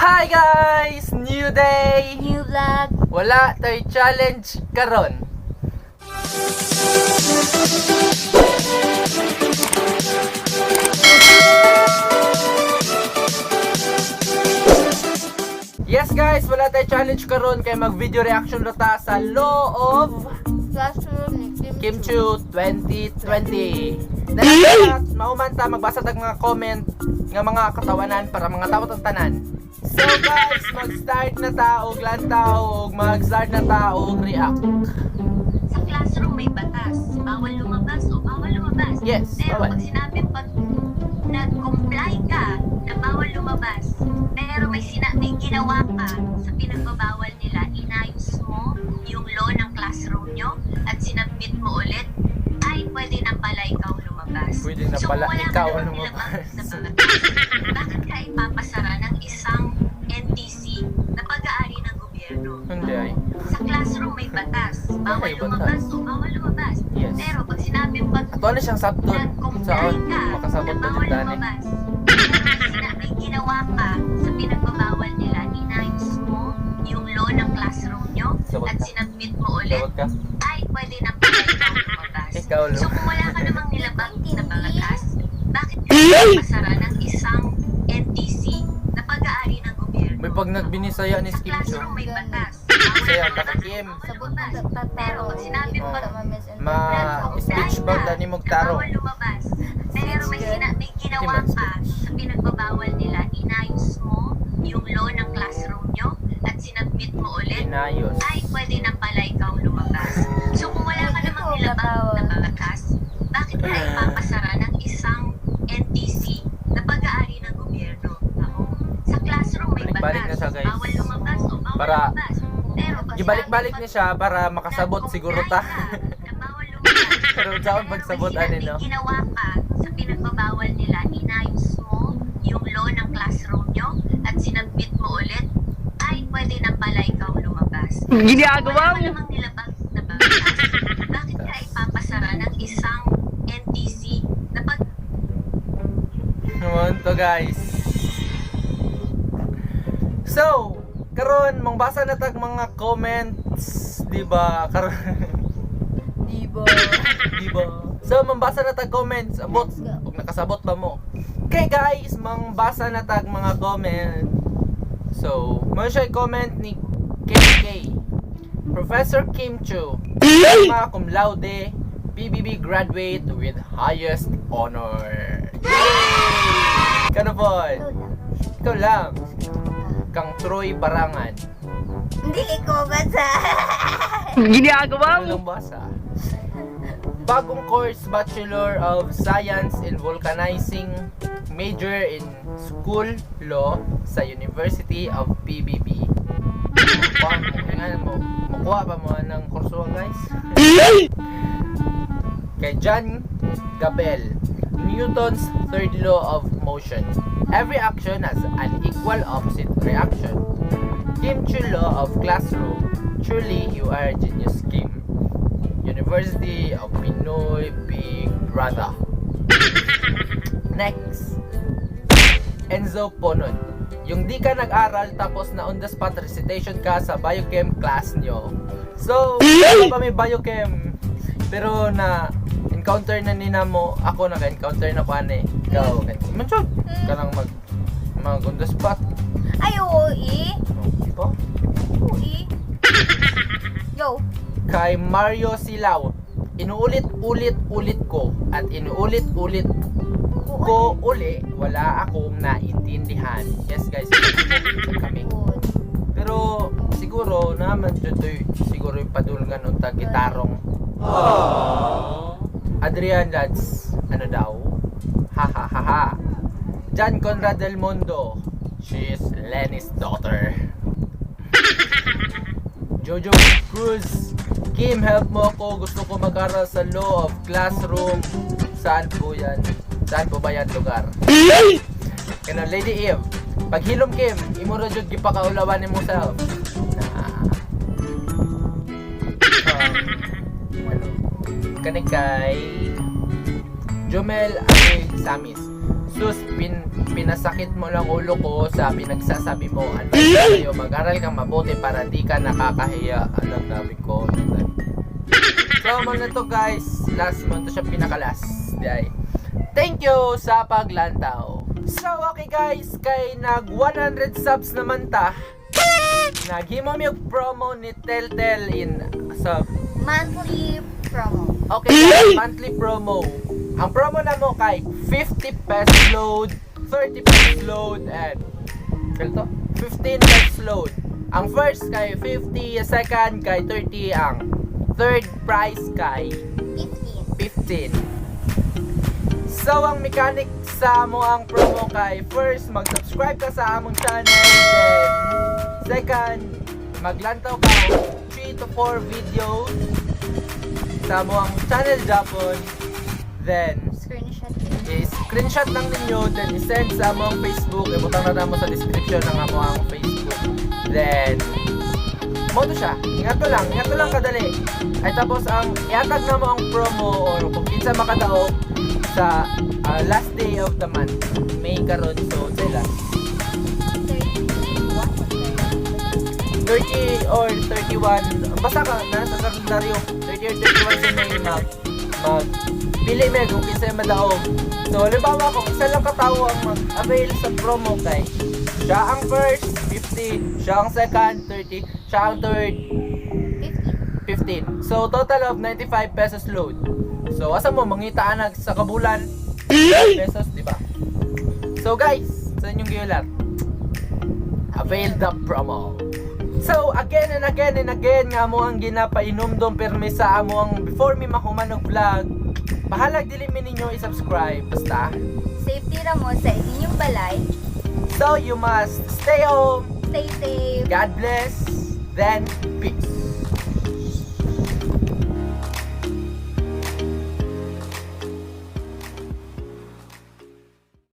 Hi guys! New day! New vlog. Wala tay challenge karon. Yes guys, wala tay challenge karon kay mag video reaction ra ta sa Law of Classroom ni Kim, Kim Chiu 2020. Dahil mauman ta magbasa tag mga comment nga mga katawanan para mga tawat ang tanan. So guys, mag-start na ta og lantaw og mag-start na ta og react. Sa classroom may batas, bawal lumabas o bawal lumabas. Yes, pero bawal. Pag sinabi pag nag-comply ka na bawal lumabas, pero may ginawa ka sa pinagbabawal nila, inayos mo yung law ng classroom nyo at sinabmit mo ulit, ay pwede na pala ikaw lumabas. Pwede na So, pala kung wala ka ikaw namang lumabas. nilabag na batas, bakit ka ipapasara ng isang NTC na pag-aari ng gobyerno? Hindi ay. Sa classroom may batas. Bawal May batas. lumabas o bawal lumabas. Yes. Pero pag sinabi pag Ato na siyang sabton. nag-comply Saon ka makasabot na na bawal jud tani. lumabas, pero may ginawa ka sa pinagbabawal nila, inayos mo yung law ng classroom nyo Sabot at ka. sinabmit mo ulit, Sabot ka? ay pwede na pala ikaw lumabas. Ikaw So kung wala ka namang nilabag na batas, bakit ka ipapasara ng isang NTC na pag-aari ng gobyerno? May pag nagbinisaya ni Sa Kim Chiu. classroom may batas. Bisaya, taga-Kim. Sabot na tataro. Pero pag sinabi Oh. pag Ma speech ba dani mong taro? Bawal lumabas. Pero may ginawa Hindi ka sa pinagbabawal nila, inayos mo yung law ng classroom nyo at sinabmit mo ulit, Inayos. ay pwede na pala ikaw lumabas. So kung wala ka namang nilabag na batas, bakit ka ipapasara ng isang NTC na pag-aari ng gobyerno? Sa classroom may Balik-balik na batas. siya, guys. Bawal lumabas o bawal lumabas. Pero pag Gibalik-balik sinabi ni siya para makasabot siguro ta. na bawal lumabas, Pero saan pagsabot pero ani may no? ginawa ka sa pinagbabawal nila, inayos mo yung law ng classroom nyo at sinabmit mo ulit, ay pwede na pala ikaw lumabas. Ginagawa Wala ka mo. namang nilabag na batas. Bakit ka ipapasara ng isang NTC na pag Naman to guys. So, karon mangbasa na tag mga comments, di ba? Karon, Di ba? di ba? So, mambasa na tag comments. Abot, Let's go. ug nakasabot ba mo? Okay guys, mangbasa na tag mga comment. So, mo siya comment ni KK. Professor Kim Chu. Summa cum laude, PBB graduate with highest honor. Yay! Kano po? Ikaw lang. Ikaw lang. Kang Troy Barangan. Hindi ko basa. Ginagawa mo. Walang basa. Bagong course, Bachelor of Science in Vulcanizing, major in School Law sa University of PBB. Kuha mo, tingnan mo. Makuha pa mo ng kurso guys. Kay John Gabel, Newton's third law of motion. Every action has an equal opposite reaction. Kim Chu Law of Classroom. Truly, you are a genius, Kim. University of Pinoy Big Brother. Next. Enzo Ponon. Yung di ka nag-aral tapos na on the spot recitation ka sa biochem class nyo. So, wala pa may biochem. Pero na encounter na nina mo, ako naka-encounter na ko ane. Ikaw, man ka lang mag mag on the spot. Ay, oo eh. Oh, di ba? Oo eh. Yo. Kay Mario Silao. Inuulit-ulit-ulit ko at inuulit-ulit ko uli, wala akong naintindihan. Yes guys, kami. Pero siguro naman jud to siguro yung padulngan unta gitarong. Adrian Lads, ano daw? Ha ha ha ha. John Conrad Del Mundo. She is Lenny's daughter. Jojo Cruz. Kim, help mo ako. Gusto ko mag-aral sa law of classroom. Saan po yan? Saan po ba yan lugar? Kano Lady Eve. Paghilom Kim, imo ra jud gipakaulawan nimo self. Na. Ano? Kani kay Jomel Ate Samis. Sus, pin, Pinasakit mo lang ulo ko sa pinagsasabi mo. Advice ko sa'yo, mag-aral kang mabuti para di ka nakakahiya. Alam namin ko. So, mao na to, guys. Last month to siya, pinakalas. Di. Thank you sa paglantaw. So, okay guys, kay nag 100 subs naman ta. Naghimo mi og promo ni Teltel in sa Monthly promo. Okay, guys, monthly promo. Ang promo na mo kay 50 pesos load, 30 pesos load, and to 15 pesos load. Ang first kay 50, second kay 30, ang third price kay 15. 15. So, ang mechanic sa mo ang promo kay first, mag-subscribe ka sa among channel, then second, maglantaw ka og 3 to 4 videos sa mo ang channel Japon, then Screenshot. I-screenshot lang ninyo, then i-send sa among Facebook. Ibutang na namo sa description ng among Facebook. Then mao to siya. Ingat to lang kadali. Ay, tapos ang ihatag na mo ang promo or kung kinsa makadaog sa last day of the month, May karon, so sila 31. 30 or 31, basta ka nasa kalendaryo, 30 or 31 sa May, mag pili me kung kinsa madaog. So halimbawa, kung isa lang katawo ang mag-avail sa promo, kay siya ang first 50, siya ang second 30, siya ang third 15. 15. So total of 95 pesos load. So asa mo mangita nag sa kabulan pesos, di ba? So guys, sa inyong giulat, avail the promo. So again and again and again nga mo ang ginapainumdom permi sa amo ang before mi mahuman og vlog. Bahalag dili mi ninyo i-subscribe, basta. Safety ra mo sa inyong balay. So you must stay home. Stay safe. God bless. Then peace.